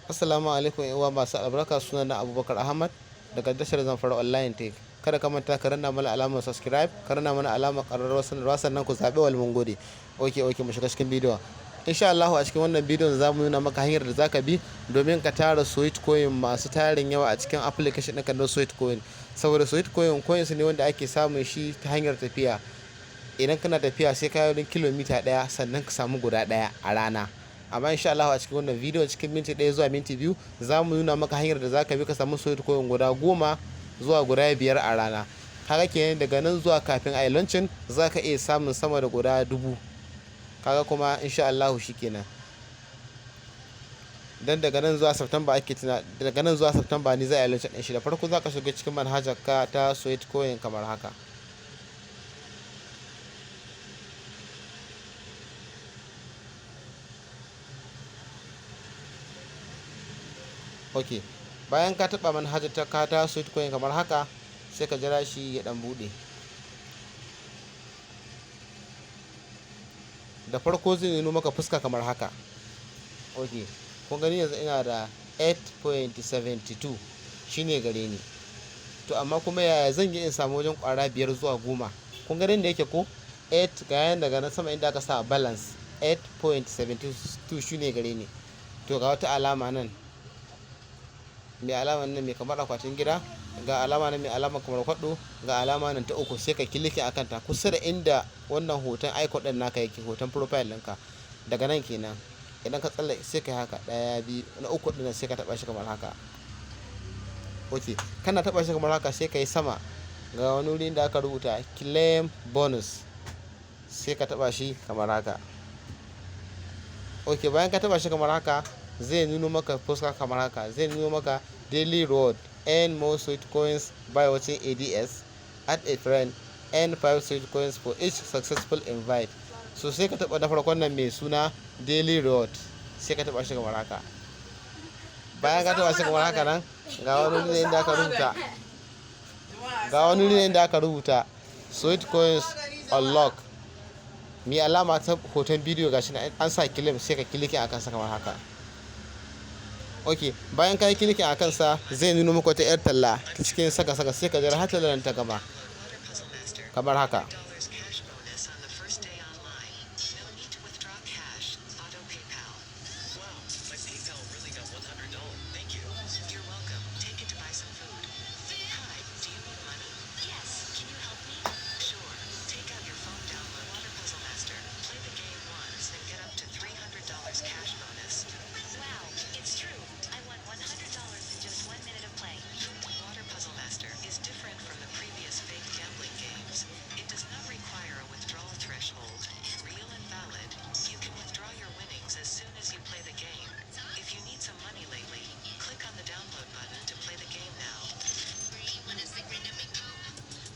Assalamu alaikum 'yan uwa masu albarka. Suna na Abubakar Ahmad daga tashar Zamfara Online Tech. Kada ka manta ka danna mana alamar subscribe, ka danna mana alamar ƙararrawar sanarwa, sannan ku zaɓi wal. Mun gode. Okay, mu shiga cikin bidiyon. Insha Allah a cikin wannan bidiyon za mu nuna maka hanyar da zaka bi domin ka tara Sweatcoin masu tarin yawa a cikin application ɗinka na Sweatcoin. Saboda Sweatcoin coins ne wanda ake samun shi ta hanyar tafiya. Idan kana tafiya, sai ka yi kilomita 1 sannan ka samu guda ɗaya a rana. Amma insha Allah a cikin wannan bidiyon, cikin minti 1 zuwa minti 2, za mu nuna maka hanyar da zaka bi ka samu Sweatcoin guda 10 zuwa guda 5 a rana. Kaga kenan daga nan zuwa kafin a yi launching, za ka iya samun sama da guda 1000. Kaga kuma insha Allahu kenan. Dan daga nan zuwa September ake tuna, daga nan zuwa September ne za a yi launching ɗin shi. Da farko za ka shiga cikin manhajar ka ta Sweatcoin kamar haka. Ok, bayan ka taɓa manhajar ta ka ta Sweatcoin kamar haka, sai ka jira shi ya ɗan buɗe. Da farko zai nuno maka fuska kamar haka. Ok, kun gani, yanzu ina da 8.72 shine gare ni. To amma kuma yaya zan yi in samu wajen ƙwara 5 zuwa 10? Kun gani da yake ko 8, ga yan daga nan sama inda aka sa balance, 8.72 shine gare ni. To ga wata alama nan mai alama nan mai kamar akwatin gida, ga alama nan mai alama kamar kwaɗo, ga alama nan ta uku, sai ka click akan ta kusa da inda wannan hoton icon ɗin naka yake, hoton profile ɗinka. Daga nan kenan, idan ka tsalle sai ka yi haka, ɗaya, biyu, na uku ɗin, sai ka taɓa shi kamar haka. Ok, kana taɓa shi kamar haka, sai ka yi sama, ga wani wuri da aka rubuta "claim bonus", sai ka taɓa shi kamar haka. Ok, bayan ka taɓa shi kamar haka, zai nuno maka fuska kamar haka. Zai nuno maka "daily reward: earn more Sweatcoins by watching ads, add a friend, earn 5 Sweatcoins for each successful invite". So sai ka taɓa na farkon nan mai suna "daily reward", sai ka taɓa shi kamar haka. Bayan ka taɓa shi kamar haka nan, ga wani wuri inda aka rubuta "Sweatcoins unlock", mai alama ta hoton bidiyo, gashi an sa "claim", sai ka clicking akan sa kamar haka. Ok, bayan ka yi clicking a kansa, zai nuno maka wata 'yar talla ta cikin saka saka, sai ka jira har tallar ta gama kamar haka. Dollars cash bonus on the first day online. No need to withdraw cash. Auto PayPal. Wow, my PayPal really got $100. Thank you. You're welcome. Take it to buy some food. Hi, do you need money? Yes. Can you help me? Sure. Take out your phone, download Water Puzzle Master. Play the game once and get up to $300 cash bonus. Wow, it's true. I won $100 in just 1 minute of play. Water Puzzle Master is different from the previous fake gambling games. It does not require a withdrawal threshold. Real and valid. You can withdraw your winnings as soon as you play the game. If you need some money lately, click on the download button to play the game now. 3, 1 is the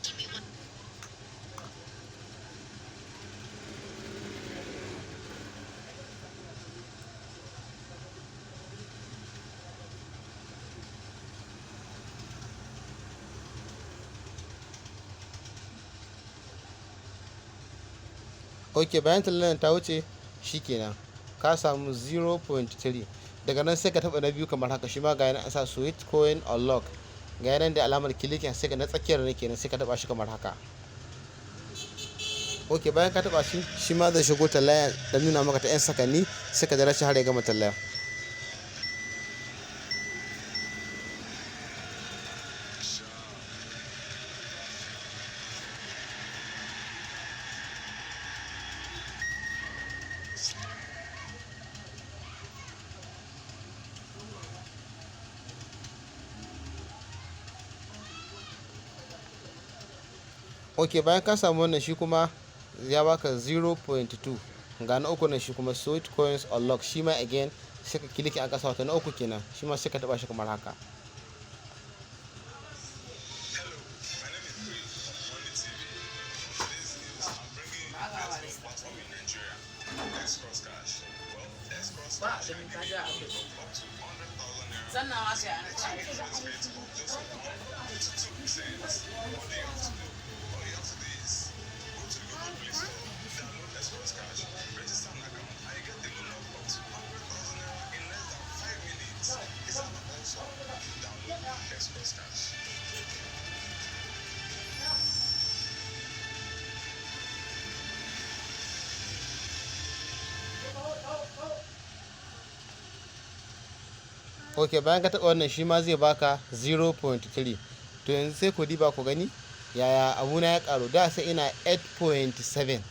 Give me one. Ok, bayan tallar ta wuce, shikenan ka samu 0.3. Daga nan sai ka taba na biyu kamar haka. Shi ma ga yana an sa "Sweatcoin unlock", ga yanan da alamar clicking, sai ka na tsakiyar ne kenan, sai ka taba shi kamar haka. Ok, bayan ka taba shi, shi ma zai shigo talla da nuna maka ta 'yan sakanni, sai ka jira shi har ya gama tallar. Ok, bayan ka samu wannan, shi kuma ya baka 0.2. Ga na uku nan, shi kuma "Sweatcoins unlock". Shi ma again sai ka click a kasa, wata na uku kenan, shi ma sai ka taba shi kamar haka. Hello, my name is Chris from Money TV. On today's news, I'm bringing you the best loan platform in Nigeria, Xcross Cash. Well, Xcross Cash can give you a loan of up to 100,000 naira with an interest rate of just 1.2%. What do you have to do? All you have to do is go to the Google Play Store, download Xcross Cash, register an account, and you get a loan of up to 100,000 naira in less than 5 minutes. Xbox Cash. Ok, bayan ka taɓa wannan, shi ma zai baka 0.3. To yanzu sai ku diba ku gani yaya abuna ya karu. Da sai ina 8.7,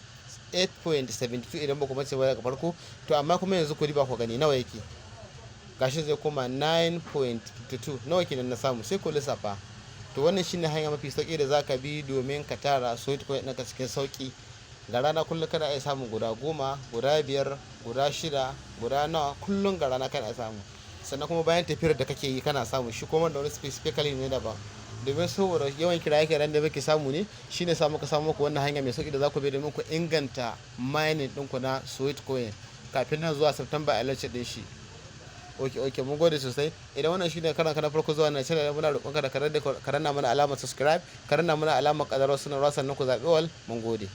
8.72 idan ba ku mace ba daga farko. To amma kuma yanzu ku diba ku gani nawa yake. Gashi zai koma 9.52. Nawa kenan na samu? Sai ku lissafa. To wannan shine hanya mafi sauki da zaka bi domin ka tara Sweatcoin ɗinka cikin sauki. Ga rana kullum kana iya samun guda 10, guda 5, guda 6, guda nawa kullum ga rana kana iya samu. Sannan kuma bayan tafiyar da kake yi kana samu shi kuma da wani specifically ne daban. Domin saboda yawan kiraye kiran da muke samu ne shine sa muka samu muku wannan hanya mai sauki da za ku bi domin ku inganta mining ɗinku na Sweatcoin kafin nan zuwa September a launch ɗin shi. Ok, mun gode sosai. Idan wannan shine karan ka na farko zuwa na channel, muna roƙon ka da ka danna mana alamar subscribe, ka danna mana alamar ƙararrawar sanarwa, sannan ku zaɓi all. Mun gode.